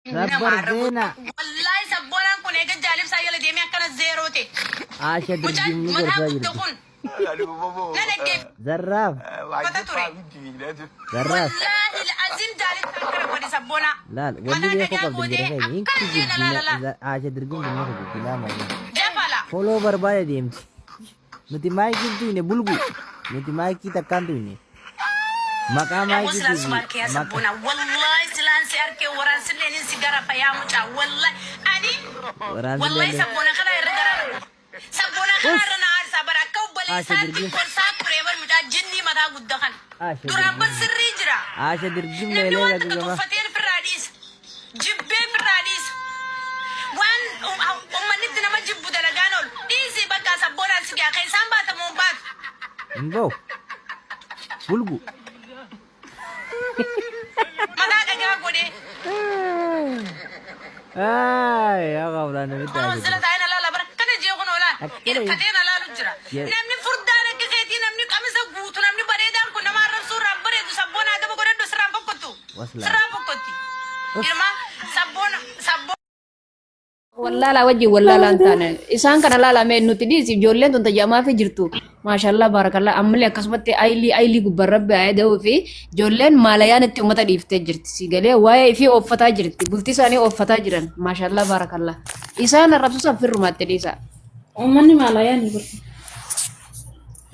Nama Rabbar arrabu. zeena. Wallaahi sabboonaan kun eega jaalibsaa jala deemee akkana zeeroo ta'e. Aasha Mucaan dirgimni mataa gorsaa guddaa jirti. kun na dhaggeeffata Zarraaf. ture. Zarraaf. Wallaahi azim jaalibsaa akkana godhe sabboonaa. Laal wanni Mataa beekuu dhagaa qabdu godhee jira keenya. Hin akkana jee na laala kijibdi. laala. Aasha dirgimni ni kijibdi laa malee. Jafala. Foloo barbaade deemti. Nuti maayikii hin tuyne bulgu. Nuti maayikii takkaan tuyne. Maqaa Aboo maayikii silaan fi sumaan kee maqaa. sabboonaa. Wallaahi silaan si arkee waraansillee nin si gara fayaa mucaa. Wallaahi ani Waraansillee wallaahi illee. sabboona kana irra gara. Sabboona kana Us. irra na aarsaa bara akka Aasha obboleessaatti dirgim. gorsaa turee bar mucaa jinnii mataa guddaa kana. Aasha Duraan bar dirgim. sirrii jira. Aasha dirgim Namni leelee waan takka gagama. tuffatee firraa dhiisa. Jibbee firraa dhiisa. Waan uummanni itti nama jibbu dalagaan oolu. Dhiisi bakka sabboonaan si gaa keessaan baata moo hin baatu. Hin ba'u. Bulgu. Mataa dhagaa godhee. Ay, yaa qablaan namitti Kunoo haasofte. sila taa'ee na laala bara akkana jee kunoo laala. Akkana Hirkatee na laalu jira. Namni furdaan akka keetii namni qamisa guutu namni bareedaan kun nama arrabsuu irraan bareedu sabboona adaba godhadhu sirraan fokkottu. Waslaa. Sirraan fokkotti. Ilma sabboona sabboona. Wallaalaa wajjin wallaalaa hin taane. Isaan kana laalamee nuti dhiisi ijoolleen tun tajaamaa fi jirtu. Maashallaa baarakallaa ammallee akkasumatti ayilii ayilii gubbaan rabbi haa eda'uu fi ijoolleen maalayaan itti uummata dhiiftee jirti. Si galee waa'ee ifii ooffataa jirti. Bultii isaanii ooffataa jiran. Maashallaa baarakallaa. Isaan arrabsuusan firrumaatti dhiisa. Uummanni maalayaa ni barta.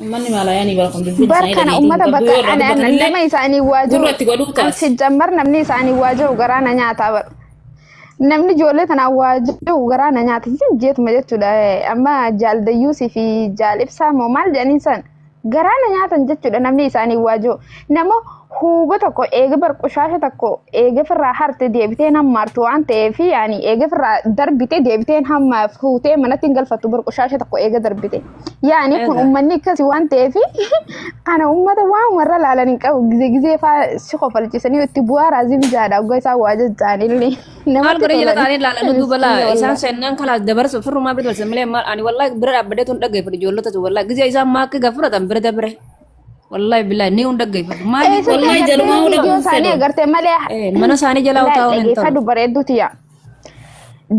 Uummanni maalayaa ni bara kun dubbiin Bar isaanii kana dhageettii hin ummata qabdu bakka yoo irraa ana dubbatan illee nama isaanii waa jiru gurra itti godhuu an taati. sijjammar namni isaanii waa jiru garaa na nyaataa bar. Namni ijoollee tanaan waa jiru garaa na nyaata jeetuma jechuudha. Amma jaal Dayyuusii fi jaal Ibsaa moo maal jedhaniin san garaa na nyaatan jechuudha namni isaanii waa jiru. Nama huuba tokko eega bar qushaasha tokko eega firraa harte deebiteen hammaartu waan ta'eef yaani eega firraa darbite deebiteen hamma fuutee manatti hin galfattu bar qushaasha tokko eega darbite. Yaani kun Egaa. uummanni akkasi waan ta'eef kana uummata waan warra laalan hin qabu gizee gizee faa si kofalchisanii itti bu'aa raazim jaadha oggaa isaan waa jajjaanillee Maal namatti godhe jala tolan. taa'anii ilaalan duuba laa Miskiina isaan wallaahi. seenaan kalaas dabarsu firrumaa bira dabarsan malee maal ani wallahi bira dhaabbatee tun dhaggeeffadhu ijoollota tu wallahi gizee isaan maakki gafuratan bira dabre wallahi billahi ni hun dhaggeeffadhu maali Eessatti Wallahi agartee jalumaa hunda viidiyoo kun isaanii fedhu. agartee malee mana isaanii jalaa laal taa'uun hin ta'u. dhageeffadhu bareedduuti yaa.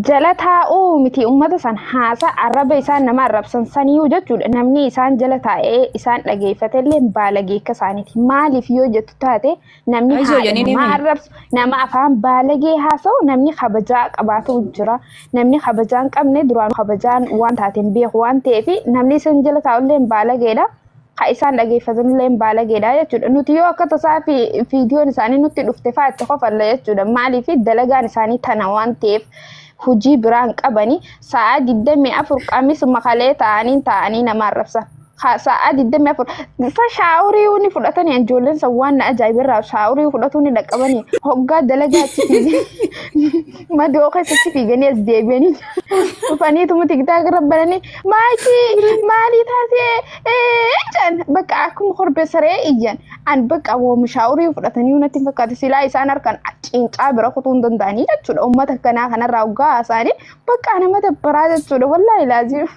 Jala taa'uu miti uummata san haasa arraba isaan nama arrabsan saniyyuu jechuudha. Namni isaan jala taa'ee isaan dhageeffate illee baalagee akka isaaniiti. Maaliif yoo jettu taate namni Aizoo haadha jedhanii namaa ni arrabsu, nama afaan baalagee haasa'u, namni kabajaa qabaatu jira. Namni kabajaa hin qabne duraan kabajaan waan taate hin beeku waan ta'eef namni isaan jala taa'u illee baalageedha. Ka isaan dhageeffatan illee baalageedha jechuudha. Nuti yoo akka tasaa fi viidiyoon isaanii nutti dhufte fa'aa itti kofalla jechuudha. Maaliif dalagaan isaanii tana waan ta'eef hojii biraan qabanii sa'a 24 qamisuma kalee ta'anii ta'anii nama arrabsan. Sa'a 24 isa shaaworii ni fudhatanii ijoolleen san waan na ajaa'ibirraa shaaworii fudhatuu ni dhaqqabanii hoggaa dalagaa achi fiiganii madoo keessatti fiiganii as deebi'anii dhufaniituma tiktaak irra bananii maakii maalii taatee jedhan bakka akkuma korbeessa re'ee iyyan an bakka wooma shaaworii fudhatanii natti hin fakkaatu silaa isaan harkaan cincaa bira kutuu hin danda'anii jechuudha uummata akkanaa kanarraa hoggaa haasa'anii bakka nama dabbaraa jechuudha wallaahi laazim.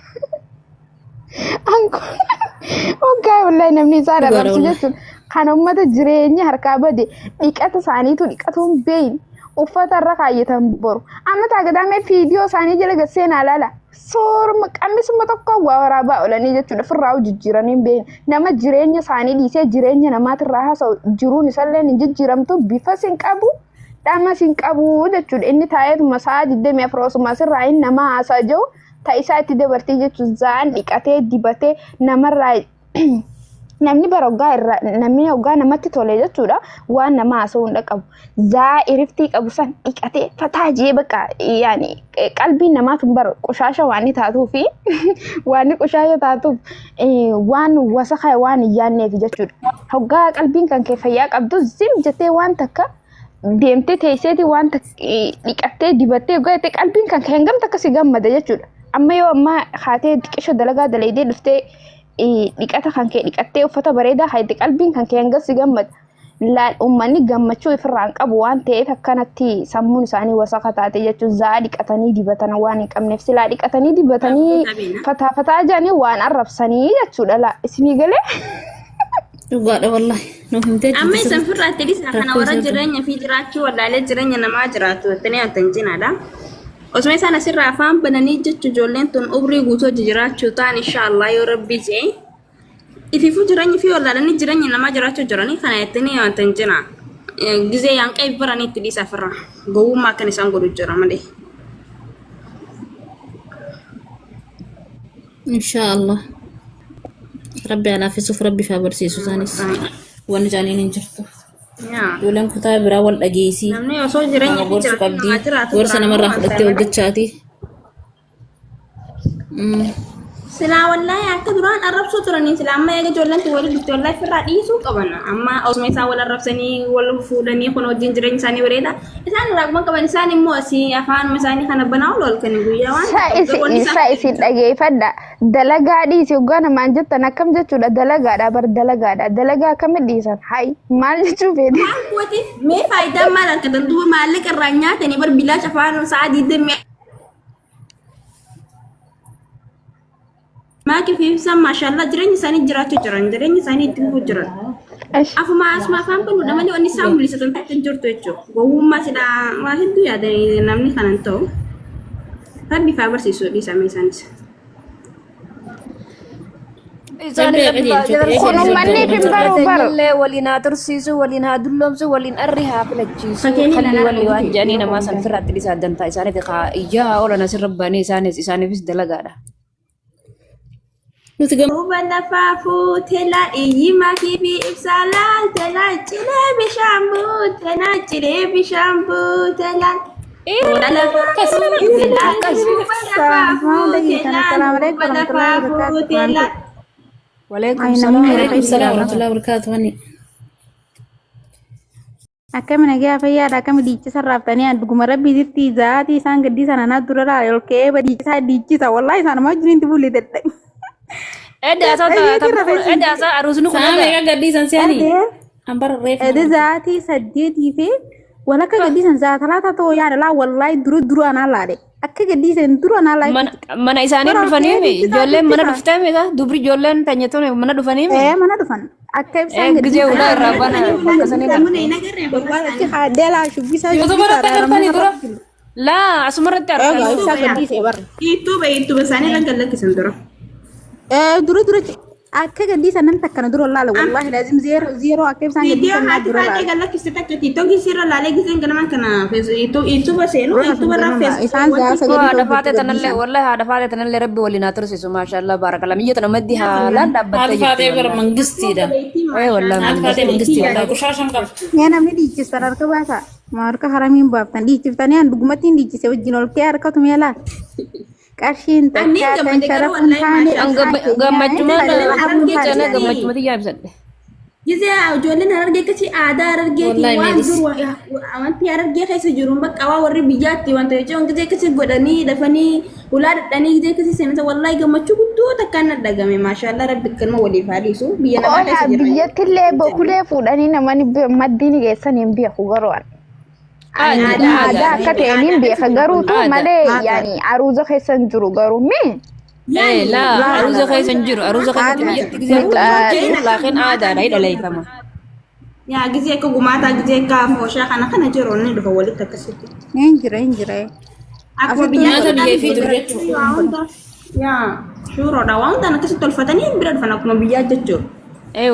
Hoggaa wallaahi namni isaan Dhugaadha arrabsu wallahi. jechuudha. Kan uummata jireenya harkaa bade dhiqata isaaniitu dhiqatuu hin beekne uffata irra kaayyatan boru. Amma taagadaamee viidiyoo isaanii jala gad seenaa laala. Sooruma qamisuma tokko waa waraabaa oolanii jechuudha. Firraa jijjiiranii hin beekne. Nama jireenya isaanii dhiisee jireenya namaatirraa haasa'u jiruun isallee hin jijjiiramtu bifas hin qabu. Dhamas hin qabu jechuudha. Inni taa'eetuma sa'a 24 osuma asirraa inni nama haasaa jiru ta isaa itti dabartee jechuun za'aan dhiqatee dibatee namarraa namni bara hoggaa irraa namni hoggaa namatti tole jechuudha waan nama haasa'uu hin dhaqabu. Za'aa iriftii qabu san dhiqatee fataa jee bakka yaani qalbiin namaa tun bara qushaasha waan inni taatuu fi waan inni qushaasha taatuuf waan wasaka waan hin yaanneef jechuudha. Hoggaa qalbiin kan kee fayyaa qabdu zim jettee waan takka deemtee teesseeti waan dhiqattee dibattee godhattee qalbiin kan kee hangam takka si gammada jechuudha. Amma yoo ammaa haatee xiqqisho dalagaa dalaydee dhuftee dhiqata kan kee dhiqattee uffata bareedaa haayte qalbiin kan kee hangam si gammada. Laal uummanni gammachuu ifirraa hin qabu waan ta'eef akkanatti sammuun isaanii wasaka taate jechuun za'aa dhiqatanii dibatan waan hin qabneef silaa dhiqatanii dibatanii fataa fataa jedhanii waan arrabsanii jechuudha laa isinii galee. Dhugaadha wallahi. Nuuf himtee Amma jirti isin sirriitti. firraatti dhiisa kana Rakkoo warra isaan qabu. jireenya fi jiraachuu wallaalee jireenya namaa jiraatu jettanii hatan cinaadha. Osuma isaan asirraa afaan bananii jechu ijoolleen tun umrii guutuu hojii jiraachuu ta'an inshaallah yoo rabbi jee. Ifiifuu jireenya fi wallaalanii jireenya namaa jiraachuu jiranii kana jettanii hatan cina. Gizee yaanqee baranii itti dhiisa firra. Gowwummaa akkan isaan godhu jira malee. Inshaallah. Rabbi haa laaffisuuf rabbi haa barsiisu isaanis. Wanni isaaniin hin jirtu. Yaa. Ijoolleen kutaa biraa wal dhageessii. Namni osoo jireenya Nama fi gorsuu jiraachuu qabdi. namaa jiraatu Gorsa biraan namarraa immoo fudhattee wanta hojjechaati. Silaa wallaahi akka duraan arrabsoo turanii silaa amma eega ijoolleen tun waliin dhufte wallaahi firraa dhiisuu qaban amma osuma isaan wal arrabsanii wal fuudhanii kun wajjin jireenya isaanii bareeda isaan irraa akkuma qaban isaan immoo asii afaanuma isaanii kana banaa ol halkanii guyyaa waan Sa garuu wanni isin isaan sa isin dhageeffadha. Dalagaa dhiisi hoggaa namaan jettan akkam jechuudha dalagaadha bar dalagaadha. Dalagaa akkamitti dhiisan? Hay maal jechuu feete? maal gootiif mee faayidaan maal argatan duuba maallaqa irraa nyaatanii bar bilaash afaan sa'a diidamii maakii fi ibsaan maashaallah jireenya isaanii jiraachuu jiran jireenya isaanii itti fufuu jiran. Ash. Afuma asuma afaan banuudha malee wanni isaan mul'isatan takka hin jirtu jechuudha. Gowwummaa silaa waa hedduu yaadanii namni kanan ta'u. Rabbi faa barsiisu dhiisame isaanis. Isaanis Rabbi rabbi haa qajeelchu. Kun Eegee uummanni rabbi hin baru Teenyallee baru. waliin haa tursiisu, waliin haa dulloomsu, waliin arri haa filachiisu. Fakkeenya Kalli ilaalaa walli waan guute jedhanii yeroo namaa san hundaa. firraatti dhisaa dantaa isaaniiti kaa iyyaa oolan asirra baanii isaanis isaaniifis dalagaadha. Nuti gam Duuba lafaa fuutela iyyi makii fi ibsaa laaltela cilee bishaan buutela cilee bishaan buutela. Duuba lafaa Akkas fuutela akkas. duuba lafaa Maal dhageessan? fuutela Assalaamu duuba alaikum lafaa warahmatullahi wabarakatuh. fuutela. Waleekum Ay, namni salaam meeqa Waalaikum salaam isin warahmatullahi wabarakatuh. Hani. Akkami nagaa fayyaadha akkami dhiichisa raaftanii an dhuguma rabbiititti za'aatii isaan gaddii sana naa dura laa ol ka'ee ba dhiichisaa dhiichisa wallaahi isaan ammaa wajjin itti bulle dadhabe. Edda asaa Dhageetii rafee edda asaa aruusni kun Sa'a egaa. meeqa gadhiisan si'anii? Dhagee An bara reefu edda nama arge. za'aatii saddeetii fi walakka gaddiisan za'a talaata ta'uu yaada laa wallaahi dura dura anaa laale akka gaddiisan dura anaa laale Mana mana isaanii bara ol ka'ee dhufaniimi dhiichisaa ijoolleen mana dhiichisa. dhuftee meeqa dubri ijoolleen tanyatoon mana dhufaniimi. Ee mana dhufan akka ibsaan Gizee gaddiisan ulaa irraa mana bana dhufan bakka sanii gaddiisan Mana hin agarree bakka wallaahi achi isaanii. haadhee laa shubbisaa Youtube irratti shubbisaadha namni agartanii dura? har'a jiru. Laa asumarratti Egaa argan. ibsaa gaddiisee barra. Yuutuuba yuutuuba isaanii irra gad lakkisan dura. Dura dura akka gaddiisan namni akkana dura laala wallaahi laazim zeeroo zeeroo akka ibsaan Viidiyoo gaddiisan naa haati dura faatee laala. gad lakkiste takka tiiktookii sirra laalee giseen ganamaan kana yuutuuba seenu Dura yuutuuba irraa ganama feesbuuk isaan za'a wanti sagalii Haadha ta'uu faatee jirtu tanallee gaddiisan. wallahi haadha faatee tanallee rabbi waliin haa tursiisu maashaallah baarakala biyya tana maddi haalaan dhaabbattee Haati jirti faatee bara wallahi. mangistiidha. Ee wallahi Haati faatee mangisti. mangistii wallahi qushaashan qabdi. Mee namni dhiichistan harka baasaa maa harka haramiin baaftan dhiichiftanii an dhugumatti hin dhiichise wajjin ol ka'ee harkatu mee laal. Qarshiin Anniin takkaa kan gammade garuu sharafuun wallahi taane maashaallah. dhoksaa keenyaa Gammachumaan Ijoolleen harargee jana akkasii gammachumatti yaa ibsadhe. gisee ijoolleen harargee akkasii aadaa harargeetii Wallahi waan meelis. dur wanti harargee keessa jiru bakka waa warri biyyaatti wanta jechuun gisee akkasii godhanii dafanii ulaa dhadhanii gisee akkasii seensa wallahi gammachuu guddoo takkaan na dhagame maashaallah rabbi kanuma waliif haa dhiisu biyya namaa Qola keessa jirra. biyyattillee bokulee fuudhanii namani maddii ni geessan hin beeku garuu an. Aadaa Aadaa akka ta'e ni beeka garuu tu Aadaa. malee yaani aruuza keessa hin jiru garuu mee Ee laa aruuza keessa hin jiru aruuza keessatti biyyatti gisee jiru laakiin aadaadha hidhaleeffama. Yaa gisee akka gumaataa gisee akka fooshaa kana kana jiru inni dhufa walitti akkasitti. Hin jira hin jira. Akkuma Asittuu biyyaa Nyaata biyya fi jiru jechuudha. waa hunda yaa shuuroodha waa hundaan akkasitti tolfatanii bira dhufan akkuma biyyaa jechuudha. Ee